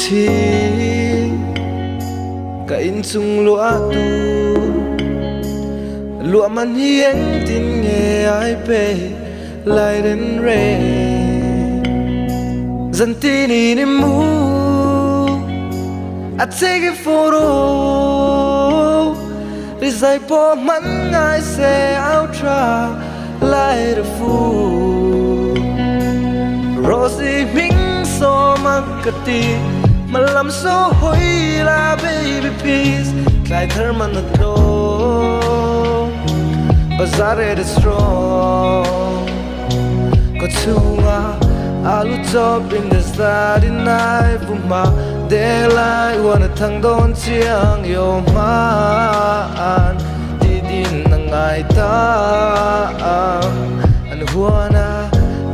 Uchi ka inchung luah tu luah man hi engtin nge ai pe lai ren re zan tin in i mu I take a photo rizai pawh hman ngai se I'll try Light a fool Rosie hming sawm a ka ti Hmalam so hawi la baby please Tlai thar man a tlawm Bazar it is strong Ko chunga alu chop in the starry night Vuma daylight wana thang don chiang yo man Tidin na ngai ta An huana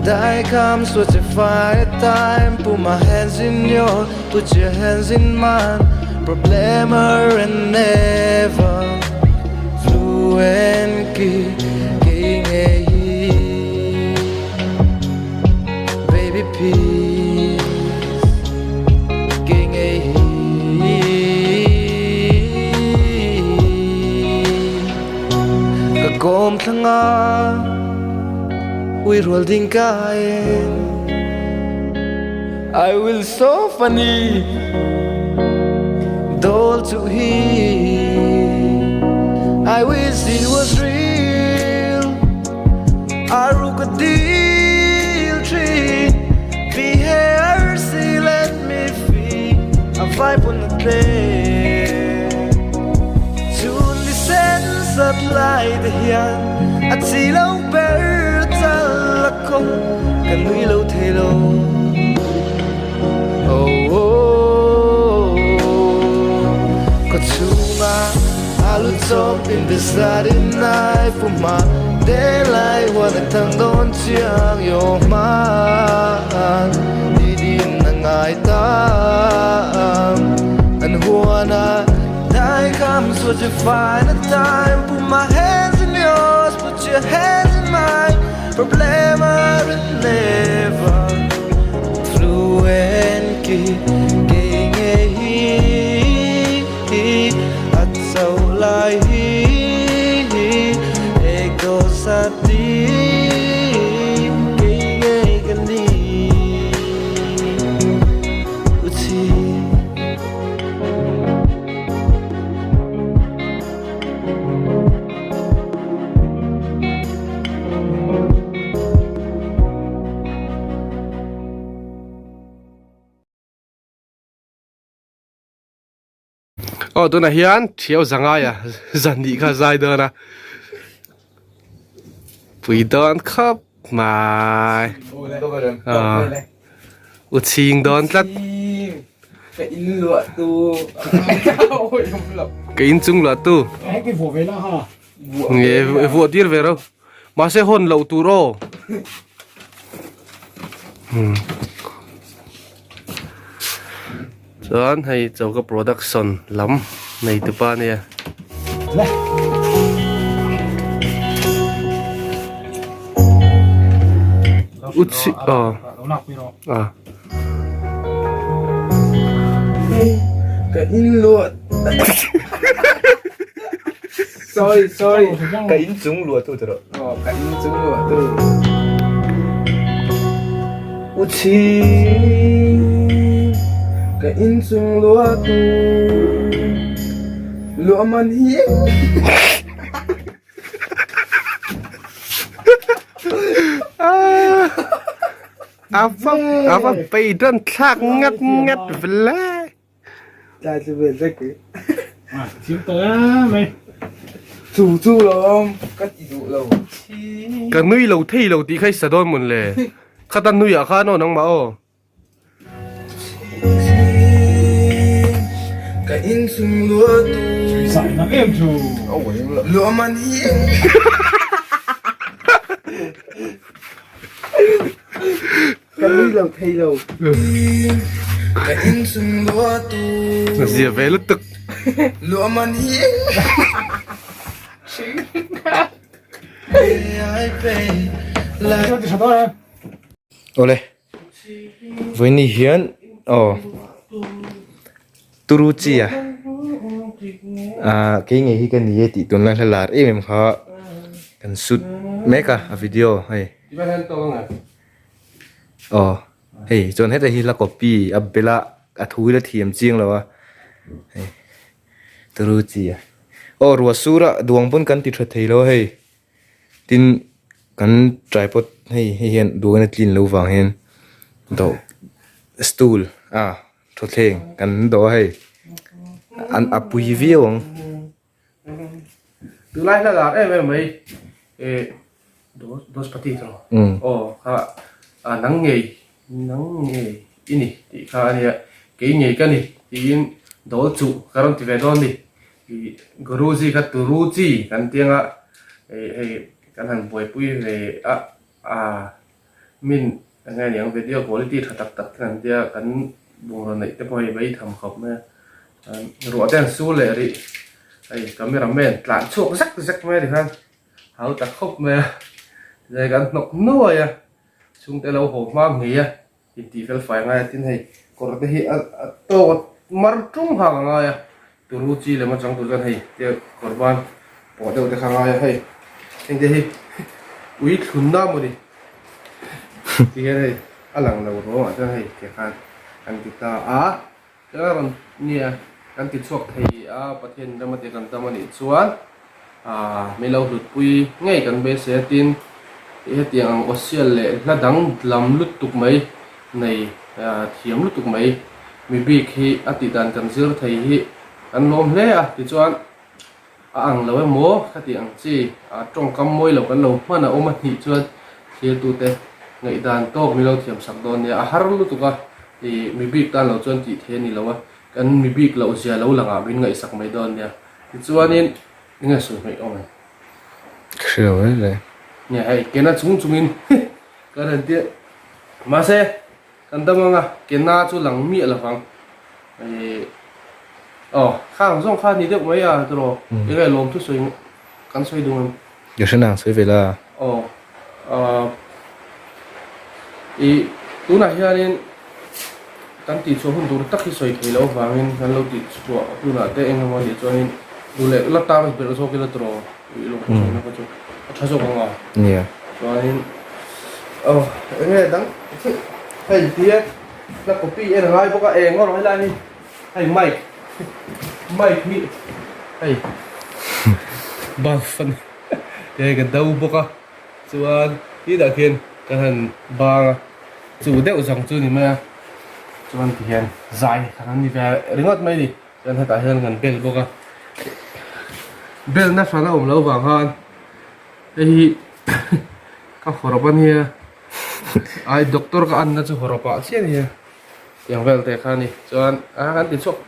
Dai kam switch a fire time Put my hands in yours Put your hands in mine Problemer and never Fluent ki Ki nge hi Baby please Ki nge hi Ka kawm thlanga Ui rual ding ka en I will so funny Dol chu hi I wish it was real Aru ka dil tree Be here see let me feel A vai pun na tle Chun ni sen sat lai te hian A chi lo ber chal la ko Ka nui lo thei lo Oh, oh, Ko chunga alu chop in the starry night for my daylight wana thang don chiang yo man Di din na ngai ta An huana Dai comes what you find a time Put my hands in yours, put your hands in mine Problema never Fluent ki ke nge hi A chau lai hi Ego sa ti ke nge ka ni Uchi Aw tunah hian thiau zangaia zan nih kha zai dawn a pui dawn khawp mai u chhing dawn tlat ka in luah tu ka in chung luah tu nge vuah tir ve ro mahse hawn loh tur aw chuan hei choka production lam nei tupa ania. Uchi aw ah. Ka in luah Sorry sorry Ka in chung luah tu tiro. Oh ka in chung luah tu. Uchi ka in chung luah tu luah man hi Ava ava beidawn thlak ngat ngat vele. Tlai chu vel vek i. Thiam tawh em mai. Chu chu lawm ka ti duh lo. Ka nui lo thei lo tih kha i sa dawn mawn le. Khata nui ah khan aw nangmah aw. Ka in chung lua tu. Zai nak em chu. Lua man hi. Ka nui lo thei lo. Ka in chung lua tu. Zia ve lutuk. Lua man hi. Awle vawiin ni hian aw. Turu chi a ah kei ngei hi ka ni e tih tunlai hla lar em em kha kan shoot mek a a video hei aw hei chuan heta hi hla copy a bela a thu hi la thiam chiang lo a hei turu chi a aw ruah sur a duang pawn kan ti tha thei lo a hei tin kan tripod hei hei hian duang in a clean loh vang hian dawh stool a. Thawthleng kan dawh a hei an a pui viau ang. Tunlai hla lar em em mai eh Dospati chu aw kha a nang ngei nang ngei i ni tih kha a nia kei ngei ka ni tiin dawl chuh ka rawn ti ve dawn ni ih Guruji kha Turuji kan ti anga hei hei kan han buaipui ve a a Min eng nge niang video quality tha tak tak te an tia kan bungraw neih te pawh hei mai tham khawp mai a ruah te an su leh rih hei camera man tlan chhuak zek zek mai a tikhan hau ta khawp mai a tichuan kan hnawk nuai a chhungte lo haw hma ngei a intih fel fai ngai a tin hei kawr te hi a tawk mar tung hak a ngai a turu chi lem atang tur chuan hei tia kawr ban pawh deuh te kha a ngai a hei heng te hi ui thlun na maw ni ti hian hei a lang lo ruang ah chuan hei ti khan kan ti ta a chuan a rawn nia kan ti chhuak thei a Pathian rama te kan dam anih chuan ah min lo hlut pui ngei kan beisei a tin hetiang ang awsial leh hla dang lam lutuk mai nei thiam lutuk mai. Mi bik hi a tih dan kan zir thei hi kan lawm hle a, tichuan a ang lo emaw ka tih ang chi a tawngkam mawi lo kan lo hman a awm a hnih chuan thiltute ngaihdan tawk mi lo thiam sak dawn nia, a har lutuk a ih mi bik tan lo chuan tih thei a ni lo a, kan mi bik loh zia lo langah min ngaihsak mai dawn nia, tichuanin enge sawi hmeih awm em? Ka hre lo reng reng. Nia hei kena chung chungin ka rawn tia mahse. Kan dam anga kena chu lang miah lo vang. Ih aw khang zawng kha ni deuh mai a tiraw enge lawm thu sawi kan sawi duh em? Ka hre nang sawi ve la. Aw ah ih tunah hianin kan tihchhuah hun tur tak hi sawi thei loh avangin kan lo tihchhuah hunah te eng emaw anih chuanin duh leh la tar belh zawk ila tiraw ih lawm thu sawina kha chu a tha zawk ang a. Nia. Chuanin aw enge dang. Hei tia hla copy en a ngai bawk a eng erawh helai hi hei mic mic hi hei bulb a ni hei ka do bawk a chuan hetah khian ka han bang a chu deuh zawng chu a ni mai a chuan tihian zai khan an ni ve ringawt mai a ni chuan hetah hian kan bel bawk a bel na hran a awm loh vang khan hei hi ka hawrawp a nia. Ai doctor ka anna chu hawrawp ah chiah ania tiang vel te kha ani chuan a kan ti chhuak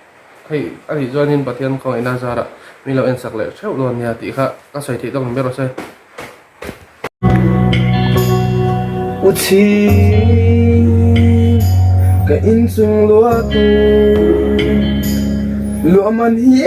hei a nih chuanin Pathian khawngaihna zarah min lo en sak leh theuh dawn nia tih kha ka sawi theih tawk ang ber awse. U chhing ka inchung luah tu luah man hi.